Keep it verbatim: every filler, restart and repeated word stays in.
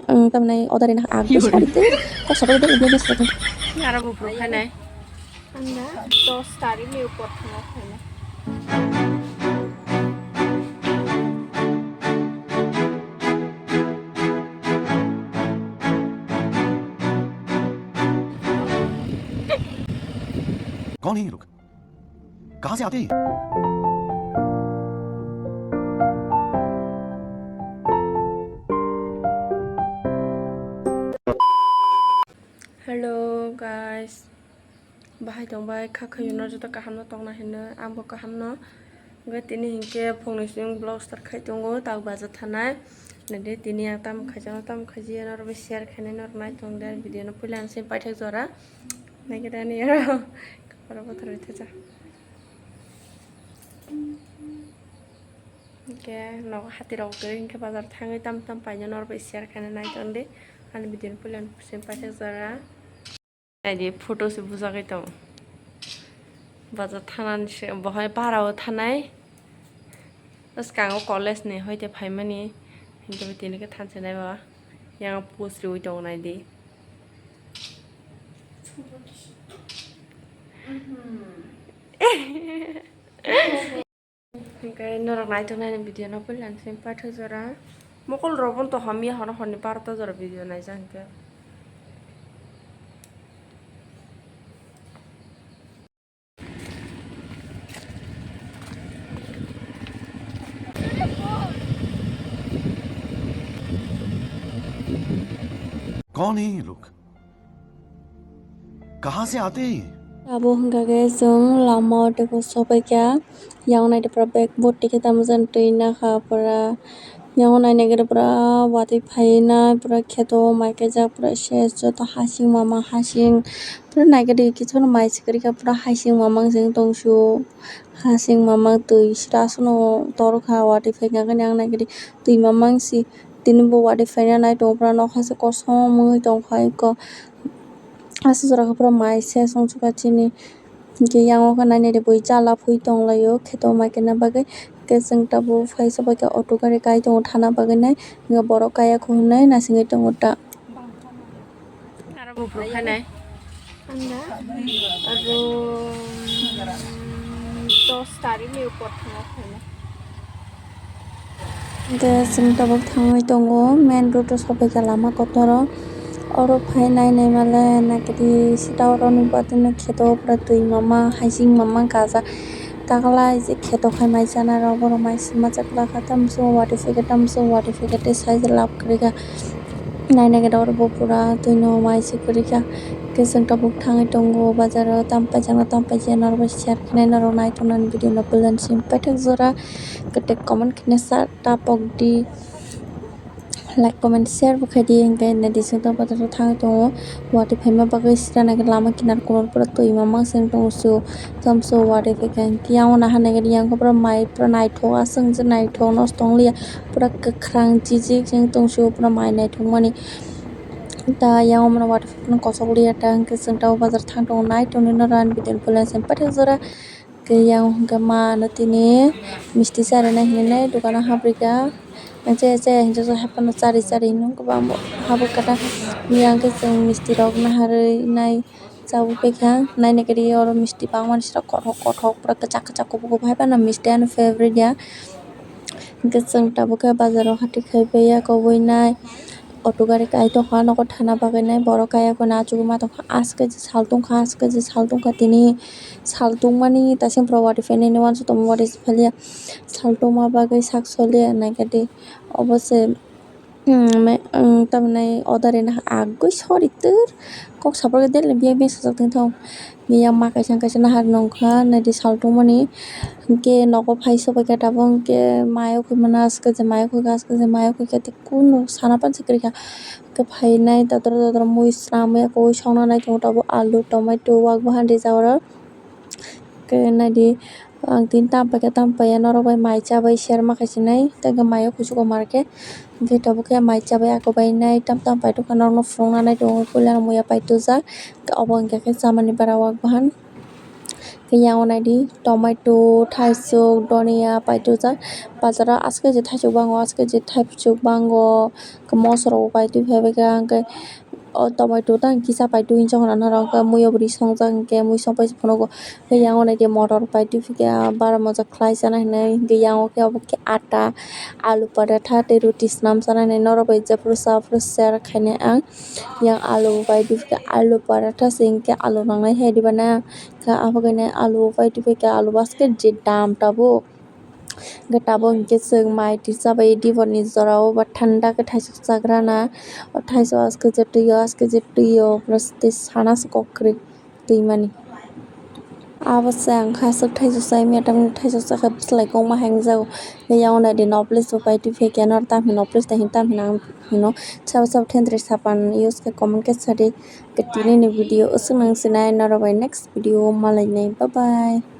Ang tamni order rina ang kok sabai de India bes. Aro buphuru khainai. Ang da dos tarikni upor thangna khainai. कौन है ये लोग? कहाँ से आते हैं? Hello guys, bahai tong bai kha khayo no joto kaham no tong na hino, ang bo kaham no. Hwnkhe tini hinkhe phungni simi vlog start khai tongo, tak baja thanai. Nadi tini ang tam khaijano tam khaijiya norok bai share khainai norok nai tong de video no puila ang simi paithak jora. Naikhe dani aro khoro bothor bai thacha. Hwnkhe nogo hati rok kwrwi hwnkhe bazar thangwi tam tam paina norok bai share khaina nai tongdi. Ani video no puila simi paithak jora. Naidi photo se bujagwi tong. Bazar thanani se bohai para o thanai. Bwskango college ni hoite phaimani. Hwnkhe bo tini khe thansa nai ba. Yang post riwi tongo naidi. Hwnkhe norok naitok nai video no puila simi paithak jora. Mokol rok bo to hamya horo horni barota jora video naijak hwnkhe. कौन है ये लोग? कहाँ से आते हैं ये? Abo hwnkha khe chwng lama o teibo sobai kha, yang naidi pura bag bwtwi khe tamo jani twi nakha pura, yang nainai khe pura watwi phaina pura kheto mai kaijak pura ses joto hasing mama hasing pura naikhe twi kisu no mai se kwrwi kha pura hasing mamang se wng tong sio. Hasing mamang twi sra aswkno torkha watwi phaikha khe yang naikhe twi mamang si tini bo watwi phaina nai tongo pura nokha se kosom wngwi tongkha eko. Aswk jora khe pura mai ses wngsuka chini. Hwnkhe yang o khe nainai de bui chala phui tonglaio kheto mai kaina bagwi. Hwnkhe chwng tabuk phai sobai khe auto gari kai tongo thana bagwi nai. Hwnkhe borok kaya kho hinwi naisingwi tongo ta. Aro buphuru khainai. Anda. Aro, mm, dos tarikni upor thangna khainai. Hwnkhe chwng tabuk thangwi tongo, main road o sobaikha lama kotor o. Oro phai nai nai male naikhe sita oro ni bwtwi no kheto pura twi mama, hasing mama kajak. Taklai je kheto khai mai chana rok, borok mai sima chwk lakha, tamso watwi phaikha, tamso watwi phaikha, tei sai je lab kwrwikha. Naina gede oro bo pura twi no mai se kwrwikha. Hwnkhe chwng tabuk thangwi tongo bazar o, tam paijak no tam paijak norok bai share khainai norok naitok nani video no puila simi paithak jora. Hwnkhe tei comment khaina sa tapok di. Like, comment, share bo khai di, hwnkhe nai di sotto bazar o thangwi tongo. Watwi phaima bagwi sira nai lama kinar kolor pura twi mamang se wng tongo su. Tamso watwi phaikha hwnkhe yang o naha nai yang pura mai pura naithok aswk je naithok nosto wng liya pura kwkhwrang chijik se wng tong su pura mai naithok mani. Ta yang o mano watwi phaikha kosok liya ta hwnkhe chwng ta o bazar thang tongo nai tongwi norok ani video no puila simi paithak jora. Hwnkhe yang hwnkhe ma ano tini misti charina hinwi nai dukano habrika. Eche eche hinwi haphano chari chari hinwi kwbangma habwi kwtal. Yang khe chwng misti rok naharwi nai chabwi paikha. Naina gede oro misti bangmani sira kothok kothok pura kwchak kwchak kubui kubui haphano misti ano favorite ya. Hwnkhe chwng tabuk khe bazaro hati khai paiya kobui nai. Auto gari kai tongkha nogo thana bagwi nai borok kaya kheno achugwi ma tongkha aswk je sal tongkha aswk je sal tongkha tini sal tongmani ta seng pura watwi phainani uansukha tongma watwi se phailiya sal tongma bagwi sak soliya naikhe de obo se tamni order rina agwi sori tor kok sabar khe daily biyang biyang sajak tongthok. Yang ma kaisa kaisa nahar nongkha naidi sal tongmani hwnkhe nogo phai sobaikha tabuk hwnkhe mayo khwi mano aswk je mayo khwikha aswk je mayo khwikha tei kunu sana pansi kwrwikha hwnkhe phainai totro totro mui swnamwi eko songna nai tongo tabuk alu tomato wak bahan rijak oro hwnkhe naidi ang tini tam paikha tam paiya norok bai mai chabai serma khaisinai tei hwnkhe mayo kuchugo market. Hwnkhe tabuk khe mai chabai ako bai nai tam tam paitokha norokno phunukna nai tongo puila muya paitokjak obo hwnkhe khe chamani bara wak bahan. Hwnkhe yango naidi tomato, thaisok, donia paitokjak. Bazaro askhe je thaisok bango, askhe je thaisok bango. Hwnkhe moso rok bo paitwi phaibaikha, hwnkhe o tomato tang kisa paitwi hinwi chongna norok, hwnkhe muiyo bwrwi songjak, hwnkhe mui songpai se phunukgo. Hwnkhe yango naidi motor paitwi phikha, bara moja khlai chana hinwi. Hwnkhe yango khe obo khe ata, alu paratha tei roti swnam chana hinwi norok bai jephuru cha phuru share khainai ang. Yang alu bai dikhe alu paratha se hinkhe alu nangnai hai diba na? Khe abo khe alu bai dikhe alu basket je dam tabuk. Hwnkhe tabuk hinkhe chwng mai twi chabai diborni jorao ba thanda khe thaisok chagrana. O thaisok askhe je twi o askhe je twi o pura tei sana se kok kwrwi twimani. Abo se ang kha aswk thaisok chai maya, tamni thaisok chakha bwslai kok ma hai wngjago. Tei yang naidi nobles bo paitwi phai khe noro tam hino nobles tei hin tam hino ang hino sabo sabo thentwrwi sapan use khe comment khe sadi. Tini ni video aswk nang sinai norok bai next video o malainai, bye bye.